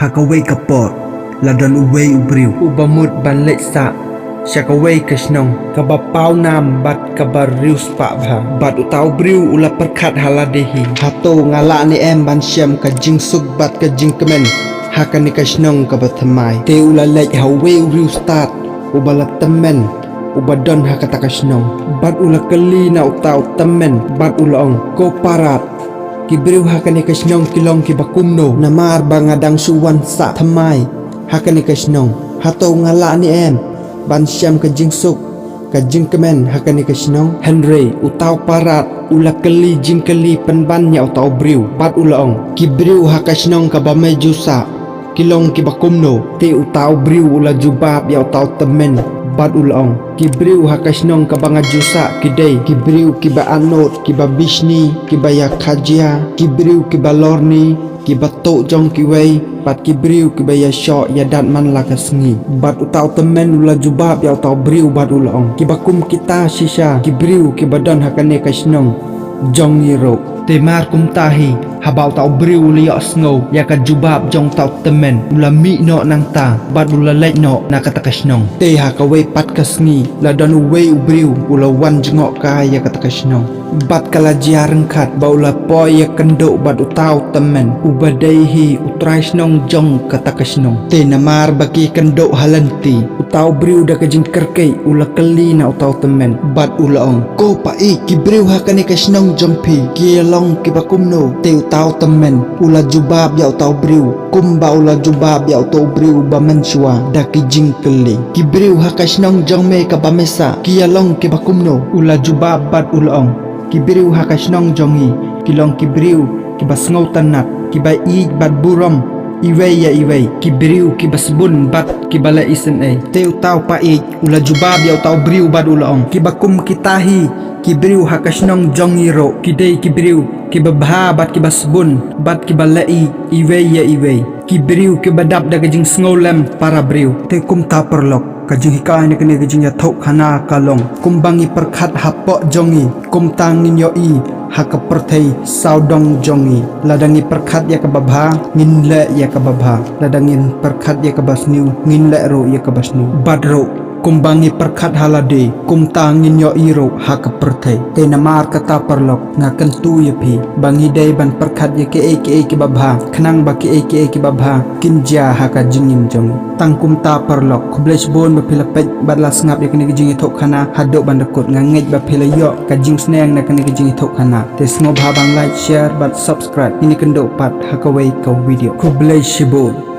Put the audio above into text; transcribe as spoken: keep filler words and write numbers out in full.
Ha kawei ka por, la don uwei u briew uba mut ban leit sah sha kawei ka shnong kaba pawnam bad kaba riewspah bha. Bad uta u briew u la pyrkhat ha lade hi, hato nga lah ne em ban shem ka jingsuk bad ka jingkmen ha kane ka shnong kaba thymmai? Te u la leit ha uwei u riewstad uba la tymmen uba don ha kata ka shnong. Bad u la kylli na uta u tymmen bad u la ong, ko parat, ki briew ha kane ka shnong ki long kiba kumno? Namar ba nga dang shu wan sah thymmai ha kane ka shnong. Hato nga lah ne em ban shem ka jingsuk, ka jingkmen ha kane ka shnong? Hynrei uta u parat u la kylli jingkylli pynban ïa uta u briew bad u la ong, ki briew ha ka shnong kaba me ju sah ki long kiba kumno? Te uta u briew u la jubab ïa uta u tymmen bad u la ong, ki briew ha ka shnong kaba nga ju sah ki dei ki briew kiba ahnot, kiba bishni, kiba ïa kha jia, ki briew kiba lorni, kiba tuh jong kiwei, bad ki briew kiba ïa shoh ïa dat man la ka sngi. Bad uta u tymmen u la jubab ïa uta u briew bad u la ong, kiba kum kita shisha ki briew kiba don ha kane ka shnong jong ngi ruh. Te mar kumta hi, haba uta u briew u la ïohsngew ïa ka jubab jong uta u tymmen, u la mih noh nangta bad u la leit noh na kata ka shnong. Te ha kawei pat ka sngi la don uwei u briew u la wan jngoh kai ïa kata ka shnong. Bad ka la jia ryngkat ba u la poi ïakynduh bad uta u tymmen uba dei hi u trai shnong jong kata ka shnong. Te namar ba ki ïakynduh ha lynti, uta u briew da ka jingkyrkieh u la kylli na uta u tymmen bad u la ong, ko paid, ki briew ha kane ka shnong jong phi ki ïa long kiba kumno? Te uta u tymmen u la jubab ïa uta u briew kumba u la jubab ïa uta u briew ba mynshuwa da ki jingkylli, ki briew ha ka shnong jong me kaba me sah ki ïa long kiba kumno? U la jubab bad u la ong, ki briew ha ka shnong jong ngi ki long ki briew kiba sngewtynnat, kiba ïeit bad burom iwei ïa iwei, ki briew kiba sbun bad kiba leh isynei. Te uta u paid u la jubab ïa uta u briew bad u la ong, kiba kum kita hi ki briew ha ka shnong jong ngi ruh ki dei ki briew kiba bha bad kiba sbun bad kiba leh iwei ïa iwei, ki briew kiba dap da ka jingsngewlem para briew. Te kumta paralok, ka jinghikai na kane ka jingïathuhkhana ka long, kumba ngi pyrkhat hapoh jong ngi, kumta ngin ïohi ha ka pyrthei sawdong jong ngi. Lada ngi pyrkhat ïa kaba bha, ngin leh ïa kaba bha. Lada ngin pyrkhat ïa kaba sniew, ngin leh ruh ïa kaba sniew. Bad ruh, kumba ngi pyrkhat ha lade, kumta ngin ïohi ruh ha ka pyrthei. Te namar kata paralok, nga kyntu ïa phi ba ngi dei ban pyrkhat ïa kiei kiei kiba bha, khnang ba kiei kiei kiba bha kin jia ha ka jingim jong ngi. Tang kumta paralok, khublei shibun ba phi la peit bad la sngap ïa kane ka jingïathuhkhana haduh ban da kut. Nga ngeit ba phi la ïoh ka jingsneng na kane ka jingïathuhkhana. Te sngewbha ban like, share bad subscribe. Ngin ïakynduh pat ha kawei ka video. Khublei shibun.